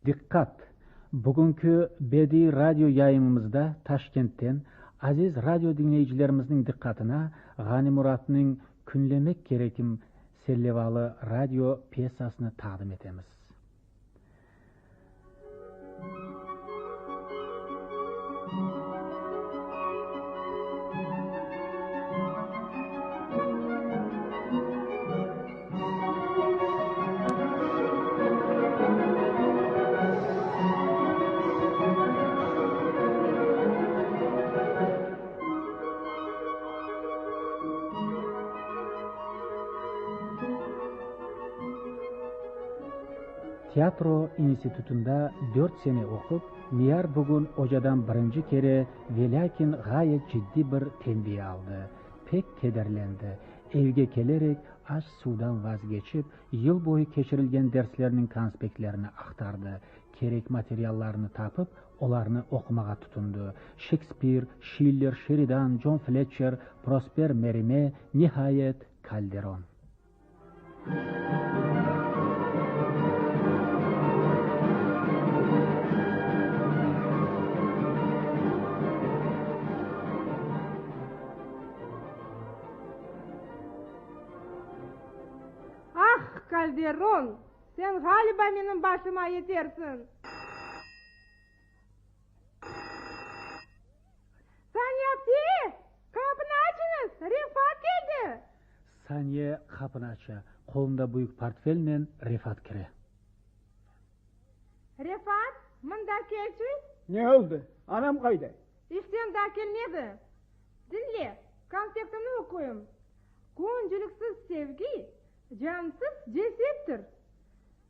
Diqqat! Bugünki Bediiy radio yayınımızda Taşkentten aziz radio diñleyicilerimizniñ diqqatına Ğani Muratnıñ Künlemek kerekim serlevalı radio pyesasını taqdim etemiz. Teatro institutında dört sene oqup, Niyar bugün ocadan birinci kere, velâkin ğayet ciddiy bir tenbiye aldı. Pek kederlendi. Evge kelerek, aş-suvdan vazgeçip, yıl boyu keçirilgen derslerniñ konspektlerini aqtardı, kerek materiallarnı tapıp, olarnı oqumağa tutundı, Şekspir, Şiller, Şeridan, Con Fletçer, Prosper Merime, nihayet, Kalderon. Ah, Kalderon, sen ğaliba menim başıma yetersiñ! Saniye apte, qapını açıñız, Refat keldi! Saniye qapını aça, qolunda büyük portfelnen Refat kire. Refat, mında kelçi! Ne oldı? Anam qayda? İşten daa kelmedi. Diñle, konspektimni oquyım. Küncüliksiz sevgi, cansız cesettir.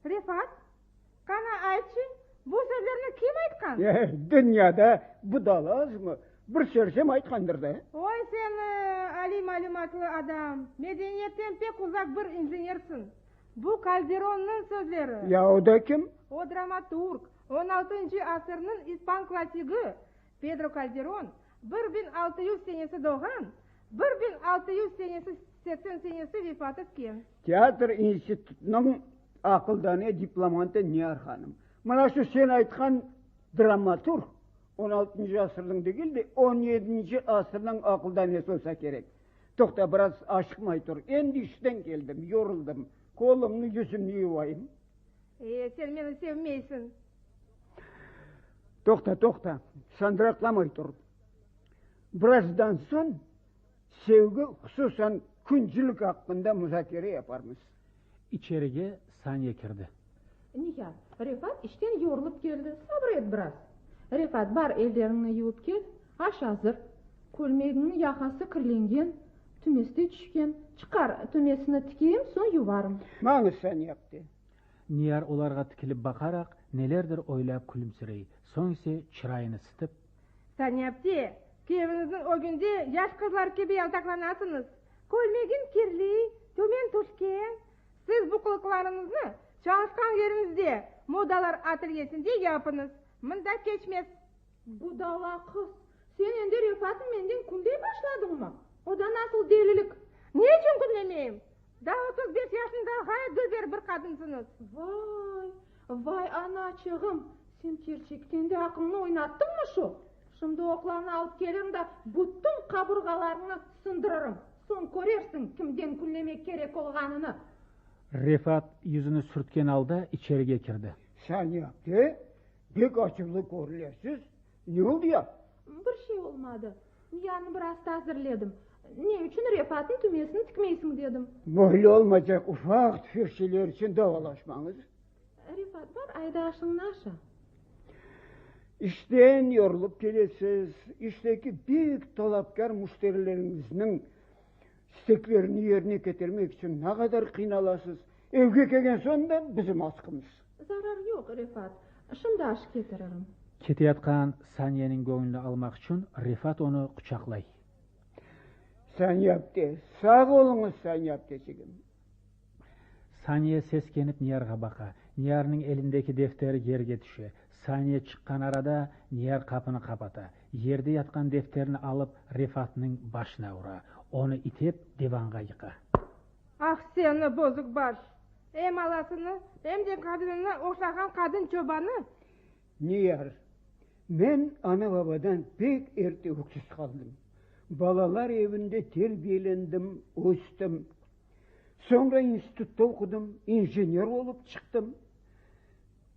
Refat, qana aytçı, bu sözlerni kim aytqan? Eh, dünyada budala azmı? Bir sersem aytqandır da. Oy seni, aliy malümatlı adam, medeniyetten pek uzaq bir injenersiñ. Bu Kalderonnıñ sözleri. Ya o da kim? O dramaturg, on altıncı asırnıñ ispan klassigi Pedro Kalderon, 1600 senesi doğğan, 1600 senesi 80 senesi vefat etken. Teatr institutınıñ aqıldane diplomantı Niyar hanım. Mına şu sen aytqan dramaturg on altıncı asırnıñ degil de, on yedinci asırnıñ aqıldanesi olsa kerek. Toqta, biraz aşıqmay tur. Endi işten keldim, yoruldım. Qolumnı, yüzümni yuvayım. E, sen meni sevmeysiñ. Toqta, toqta, sandıraqlamay tur. Birazdan soñ sevgi, hususan küncülik aqqında muzakere yaparmız. İçerige Saniye kirdi. Niyar, Refat işten yorulıp keldi, sabır et biraz. Refat, bar, elleriñni yuvıp kel, aş azır. Kölmegiñniñ yaqası kirlengen, tümesi de tüşken. Çıqar, tümesini tikeyim, soñ yuvarım. Maña Saniye apte. Niyar olarğa tikilip baqaraq, nelerdir oylap külümsirey, soñ ise çırayını sıtıp. Saniye apte, küyeviñizniñ ögünde yaş qızlar kibi yaltaqlanasıñız. Kölmegiñ kirli, tümen tüşken. Siz bu qılıqlarıñıznı çalışqan yeriñizde, modalar atelyesinde yapıñız. Mında keçmez. Budala qız, sen endi Refatnı menden künley başladıñmı? O da nasıl delilik? Ne içün künlemeyim? Daa 35 yaşında ğayet dülber bir qadınsıñız. Vay, vay anaçığım, sen kerçekten de aqlıñnı oynattıñmı şu? Şimdi oqlarnı alıp kelirim da, bütün qaburğalarıñnı sındırırım. Soñ körersiñ, kimden künlemek kerek olğanını. Refat yüzüni sürtken alda içerige kirdi. Saniye apte, pek açuvlı körünesiz. Ne oldı ya? Bir şey olmadı. Niyarnı biraz tazirledim. Ne içün Refatnıñ tümesini tikmeysiñ dedim. Böyle olmaycaq ufaq-tüfek şeyler içün davalaşmañız. Refat, bar, ayda aşıñnı aşa. İşten yorulıp kelesiz, işteki pek talapkâr müşterileriñizniñ isteklerini yerine ketirmek içün ne qadar qıynalasız. Evge kelgen soñ da bizim asqımız. Zarar yoq, Refat. Şimdi aş ketiririm. Keteyatqan Saniyeniñ göñlüni almaq içün Refat onı quçaqlay. Saniye apte, sağ oluñız, Saniye apteçigim. Saniye seskenip Niyarğa baqa. Niyarnıñ elindeki defteri yerge tüşe. Saniye çıqqan arada, Niyar qapını qapata. Yerde yatqan defterini alıp, Refatnıñ başına ura. Onı itep, divanğa yıqa. Ah, seni, bozuq baş! Em alasını, em de qadınına oşağan qadın çobanı. Niyar, men ana-babadan pek erte öksüz qaldım. Balalar evinde terbiyelendim, östim. Soñra institutta oqudım, injener olıp çıqtım.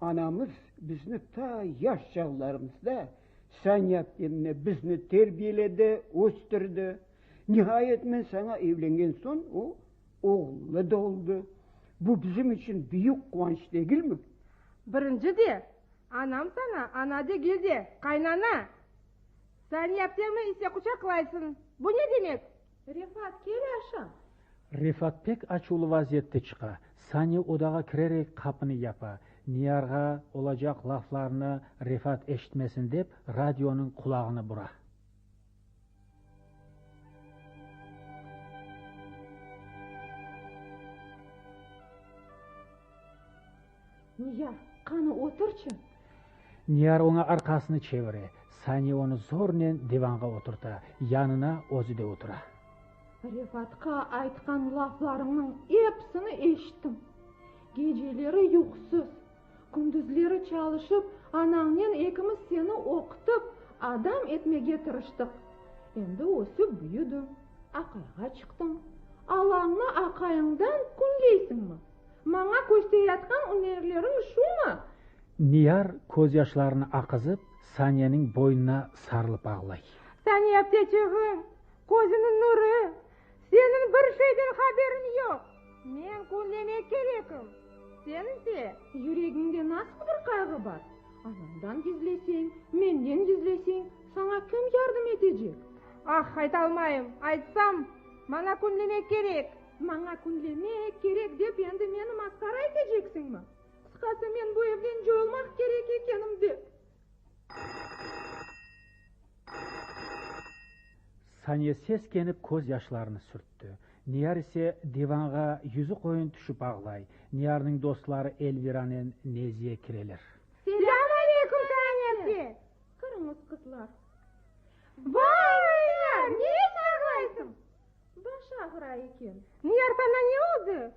Anamız bizni ta yaş çağlarımızda Saniye aptemle bizni terbiyeledi, östürdi. Nihayet men saña evlengen soñ o, oğullı da oldı. Bu bizim içün büyük quvanç degilmi? Birinci de, anam saña ana degil de, qaynana. Saniye aptemni ise quçaqlaysıñ. Bu ne demek? Refat, kel aşa. Refat pek açuvlı vaziyette çıqa. Saniye odağa kirerek qapını yapa. Niyarğa olacaq laflarnı Refat eşitmesin dep, radionıñ qulağını bura. Niyar, qanı oturçı. Niyar oña arqasını çevire. Saniye onı zornen divanğa oturta, yanına özü de otura. Refatqa aytqan laflarıñnıñ episini eşittim. Geceleri yuqusız, kündüzleri çalışıp, anañnen ekimiz seni oqutıp, adam etmege tırıştıq. Endi ösip büyüdiñ, aqayğa çıqtıñ. Alañnı aqayıñdan künleysiñmi? Maña köstereyatqan ünerleriñ şumı? Niyar közyaşlarını aqızıp, Saniyeniñ boynuna sarılıp ağlay. Saniye apteçiğim, közüniñ nurı, seniñ bir şeyden haberiñ yoq. Men künlemek kerekim. Sen ise. Yüregiñde nasıl bir qayğı bar? Anamdan gizleseñ, menden gizleseñ, saña kim yardım etecek? Ah, aytalmayım. Aytsam, maña künlemek kerek. Maña künlemek kerek dep endi meni masqara eteceksiñmi? Qısqası, men bu evden coyulmaq kerek ekenim dep. Saniye seskenip köz yaşlarını sürtti. Niyar ise divanğa yüzü qoyun tüşip ağlay. Niyarnıñ dostları Elviranen Neziye kireler. Selâm aleyküm, Saniye apte! Kiriñiz, qızlar. Vay, Niyar, ne içün ağlaysıñ? Baş ağıra eken. Niyar, saña ne oldı?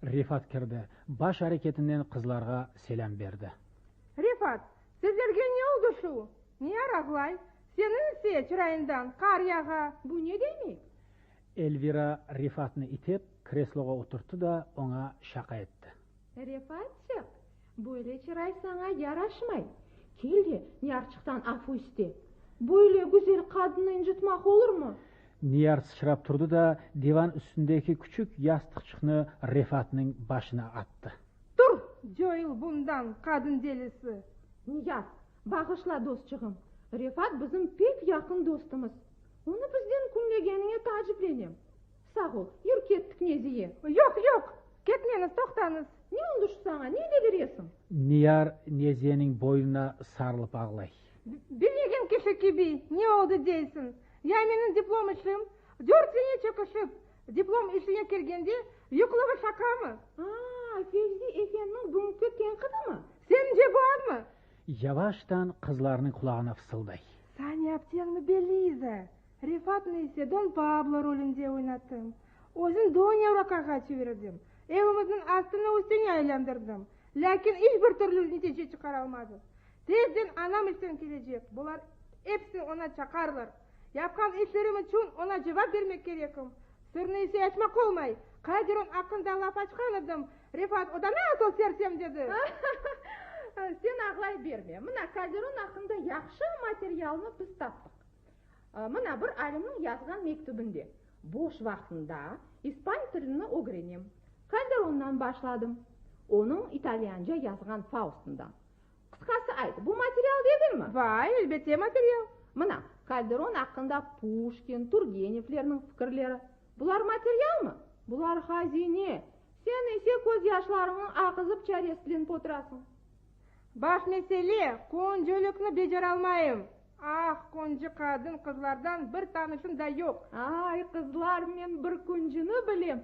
Refat kirdi. Baş areketinen qızlarğa selâm berdi. Refat, sizlerge ne oldı şu? Niyar ağlay, seniñ ise çırayıñdan qar yağa. Bu ne demek? Elvira Refatnı itep, kresloğa oturttı da, oña şaqa etti. Refatçıq, böyle çıray saña yaraşmay. Kel de, Niyarçıqtan afu iste. Böyle güzel qadınnı ıncıtmaq olurmı? Niyar sıçrap turdı da, divan üstündeki küçük yastıqçıqnı Refatnıñ başına attı. Tur, coyul bundan, qadın delisi! Niyar, bağışla, dostçığım, Refat bizim pek yaqın dostumız. Onı bizden künlegeniñe taaciplenem. Sağ ol, yür kettik Neziye. Yoq, yoq, ketmeñiz, toqtañız. Ne oldı şu saña, ne deliresiñ? Niyar Neziyeniñ boynuna sarılıp ağlay. Bilmegen kişi kibi, ne oldı deysiñ? Ya menim diplom işim? Dört sene çekişip, diplom işine kelgende, yoqluğı şaqamı? A, Fevzi efendiniñ bugünki tenqidimi? Sence bu azmı? Yavaştan qızlarnıñ qulağına fısılday. Saniye apteñni Beliza, Refatnı ise Don Pablo rolünde oynattım. Özüm Donya Rokağa çevirdim. Evimizniñ astını üstüne aylandırdım. Lâkin iç bir türlü netice çıqaralmadım. Tezden anam işten kelecek, bular episi oña çaqarlar. Yapqan işlerim içün oña cevap bermek kerekim. Sırnı ise açmaq olmay. Kalderon aqqında laf açqan edim, Refat, o da nasıl sersem dedi. Sen ağlay berme. Mına, Kalderon aqqında yahşı materialnı biz taptıq. Mına, bir alimniñ yazğan mektübinde, Boş vaqtında ispan tilini ögrenem. Kalderondan başladım. Onıñ italyanca yazğan Faustından. Qısqası ayt, bu material degilmi? Vay, elbette material. Mına, Kalderon aqqında Puşkin, Turgenevlerniñ fikirleri. Bular materialmı? Bular hazine. Sen ise közyaşlarıñnı aqızıp çaresizlenip oturasıñ. Baş mesele, küncülikni beceralmayım. Ah, küncü qadın qızlardan bir tanışım da yoq. Ay, qızlar, men bir küncüni bilem.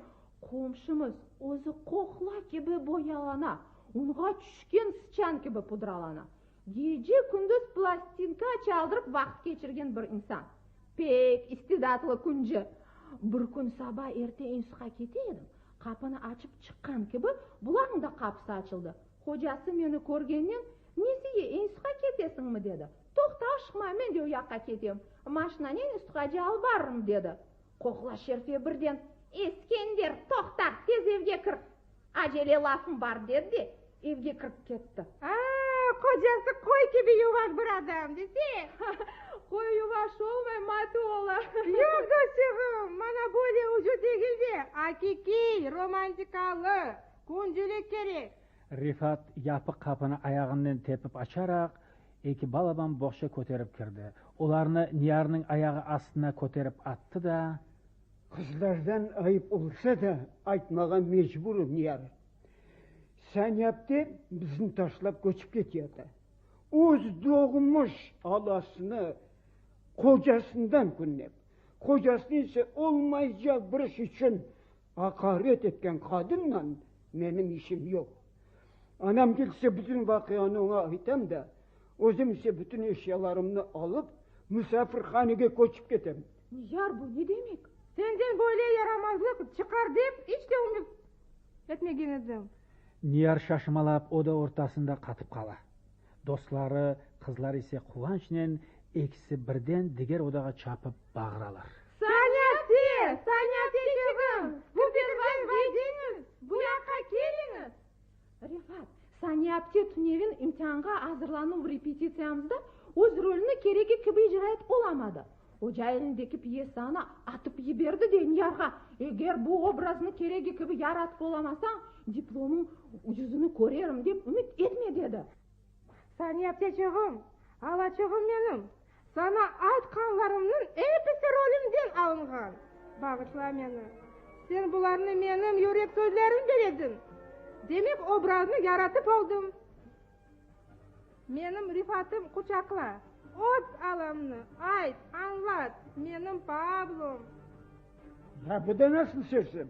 Qomşumız özü qoqla kibi boyalana, unğa tüşken sıçan kibi pudralana. Gece-kündüz plastinka çaldırıp vaqıt keçirgen bir insan. Pek istidatlı küncü. Bir kün saba erte institutqa kete edim. Qapını açıp çıqqan kibi, bularnıñ da qapısı açıldı. Hocası meni körgennen, Neziye, institutqa ketesiñmi? dedi. Toqta, aşıqma, men de o yaqqa ketem. Maşinanen institutqace alıp barırım, dedi. Qoqla Şerfe birden, Eskender, toqta, tez evge kir. Acele lafım bar, dedi de, evge kirip ketti. A, qocası qoy kibi yuvaş bir adam, dese. Qoy yuvaş olmay, matü ola. Yoq, dostçığım, maña böyle ucu degil de, akikiy, romantikalı, küncülik kerek. Refat yapıq qapını ayağınen tepip açaraq, eki balaban boğça köterip kirdi. Olarnı Niyarnıñ ayağı astına köterip attı da. Qızlardan ayıp olsa da, aytmağa mecburım, Niyar. Saniye apte bizni taşlap köçip ketiyata. Öz doğmuş alasını qocasından künlep, qocasını ise olmaycaq bir iş içün aqaret etken qadınnan menim işim yoq. Anam kelse bütün vaqianı oña aytam da, özüm ise bütün eşyalarımnı alıp, musafirhanege köçip ketem. Niyar, bu ne demek? Senden böyle yaramazlıq çıqar dep iç de ümüt etmegen edim. Niyar şaşmalap oda ortasında qatıp qala. Dostları, qızlar ise quvançnen ekisi birden diger odağa çapıp bağıralar. Saniye apte! Saniye apteçigim! Bu fikirden vazgeçiñiz, bu yaqqa keliñiz! Refat, Saniye apte tünevin imtianğa azırlanuv repetitsiyamızda öz rolüni keregi kibi icra etip olamadı. Oca elindeki pyesanı atıp yiberdi de Niyarğa, Eger bu obraznı keregi kibi yaratıp olamasañ, diplomıñ yüzüni körerim dep ümüt etme, dedi. Saniye apteçigim, alaçığım menim, saña aytqanlarımnıñ episi rolümden alınğan. Bağışla meni. Sen bularnı menim yürek sözlerim der ediñ. Demek obraznı yaratıp oldım. Menim Rifatım quçaqla, öp alamnı, ayt, añlat, menim Pablom. Ya bu da nasıl sözüm?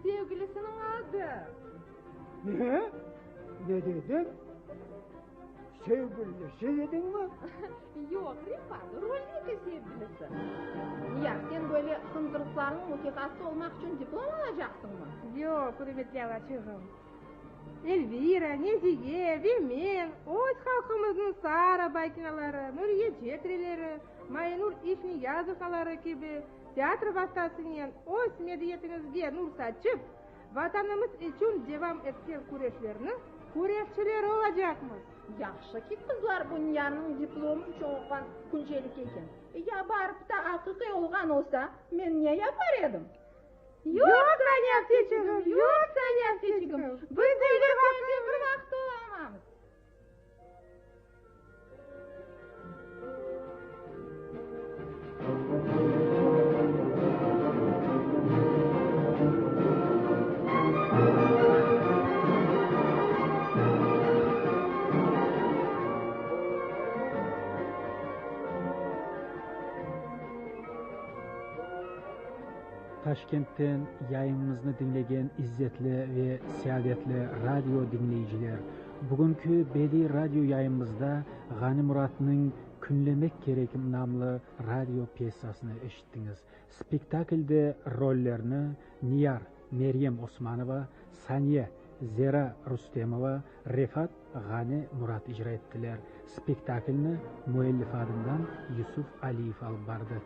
Sevgilisiniñ adı. Ne? Ne dediñ? Sevgilisi dediñmi? Yoq, Rifat, roldeki sevgilisi. Ya sen böyle hındırlıqlarnıñ mütehassısı olmaq içün diplom alacaqsıñmı? Yoq, ürmetli alaçığım. Elvira, Neziye ve men öz halqımıznıñ Sara Baykinaları, Nuriye Cetrileri, Mainur İşniyazovaları kibi teatr vastasınen öz medeniyetimizge nur saçıp, Vatanımız içün devam etken küreşlerniñ küreşçileri olacaqmız. Yahşı ki, qızlar bu Niyarnıñ diplomı içün oquğan küncelik eken. Ya barıp da aqiqiy olğan olsa, men ne yapar edim? Yoq, Saniye apteçigim, yoq, Saniye apteçigim, biz de bir vaqıt, bir vaqıt olamamız. Taşkentten yayınımıznı diñlegen izzetli ve seadetli radio diñleyiciler, bugünki bediy radio yayınımızda Ğani Muratnıñ Künlemek kerekim namlı radio pyesasını eşittiñiz. Spektaklde rollerni Niyar, Meryem Osmanova, Saniye, Zera Rustemova, Refat, Ğani Murat icra ettiler. Spektaklni müellif adından Yusuf Aliyev alıp bardı.